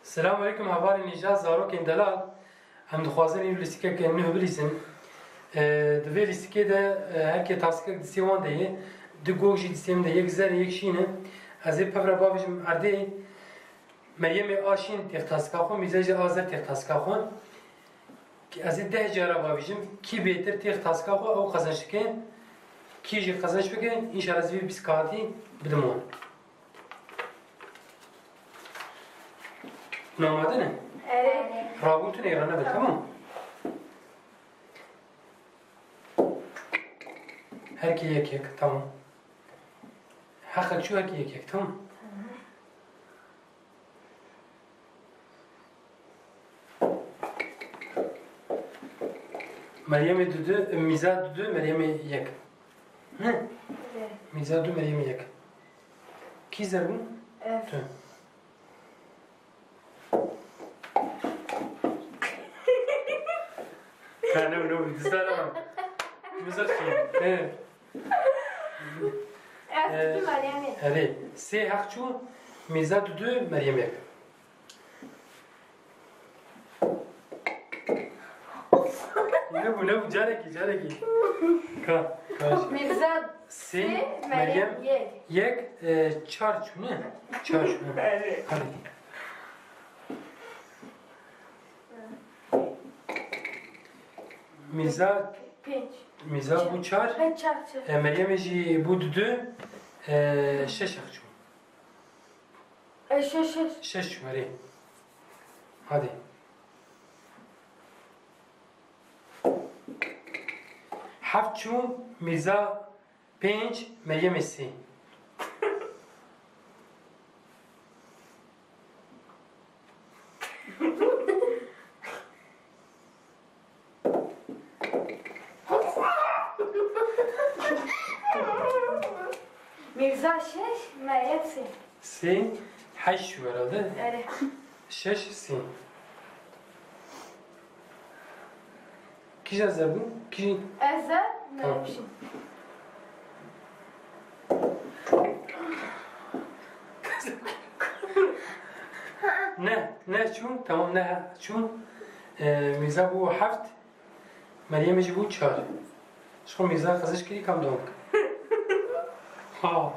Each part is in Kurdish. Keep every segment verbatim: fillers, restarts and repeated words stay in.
Selamun Eleykum hevalên hêja, zarokên delal. Em dixwazin îro lîstikeke nû bilîzin. E, di vê lîstikê de, e, herkê taskek distê wan de ye. Du gog jî distê min de, yek zer e, yek şîn e. Ez ê pevre bavêjim erdê. Meryemê A şîn têx taska xwe, Mîza jî A zer têx taska xwe. Ez ê deh cara bavêjim, kî bêtir têx taska xwe ew qezenç dike, kî jî qezenç bike, înşallah ez vê bîst kaxetî bidim wan. Namade ne? Erê. Rabûn tu neyra nebe, tamam. Her kê yek yek, tamam. Heqek çû, her kê yek yek, tamam. Meryemê dudu, Mîza dudu, Meryemê yek. Ne? Erê. Mîza du, Meryemê yek. Kî zer bû? Ez. Tu. Ka ne, ne, ne, dizana. Mîza şey. He. Ez Ee, dudu Meryemê. Erê. Sê heq çû, Mîza dudu, Meryemê yek. Ne bu, ne bu? Carekî, carekî. Ka, ka. Mîza sê, sê, Meryem Meryem yek. Yek, e, çar çû, ne? Çar çû, ne? Erê. Hadi. Mîza, pênc. Mîza bû çar. He, çar, çar. E, Meryemê jî bû dudu, e, şeş heq çû. E, şeş, şeş. Şeş çû, erê. Hadi. Heft çû, Mîza pênc, Meryemê sê. Mîrza şeş, Meryem sê. Sê, heşt çû herhalde. Erê. Şeş, sê. Kîja zer bû? Kî? Ez zer, Tamam. Meryem şîn. Ne, ne çûn, tamam, ne çûn. Ee, Mîrza bû heft, Meryemê jî bû çar. Ji xwe Mîrza qezenç kirî, kam dewam bike. Ha.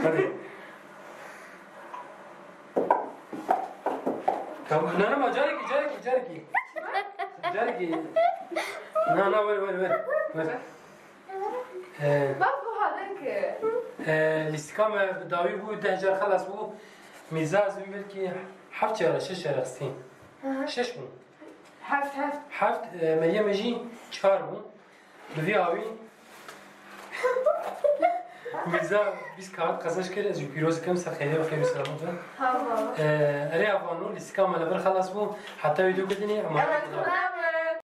Hadi. Tamam, na, na, ma carekî, carekî, carekî. Carekî. Na, na, wer, wer, wer. Wer. Ee, Bak bu hadin ki. Ee, lîstika me bi dawî bû, deh car xelas bû. Mîrza ez ê belkî heft cara, şeş cara xistî. Hı hı. Şeş bû. Heft, heft. Heft, e, Meryemê jî çar bû. Bi vî awî Mîrza bîst kaxit qezenç kir, ez jî pîroz dikim, ser xêrê ve, xêr û selamet be. Sağ ol. E, erê avano, lîstika me li vir xelas bû. Heta wî dû gidinî, emanet Xweda.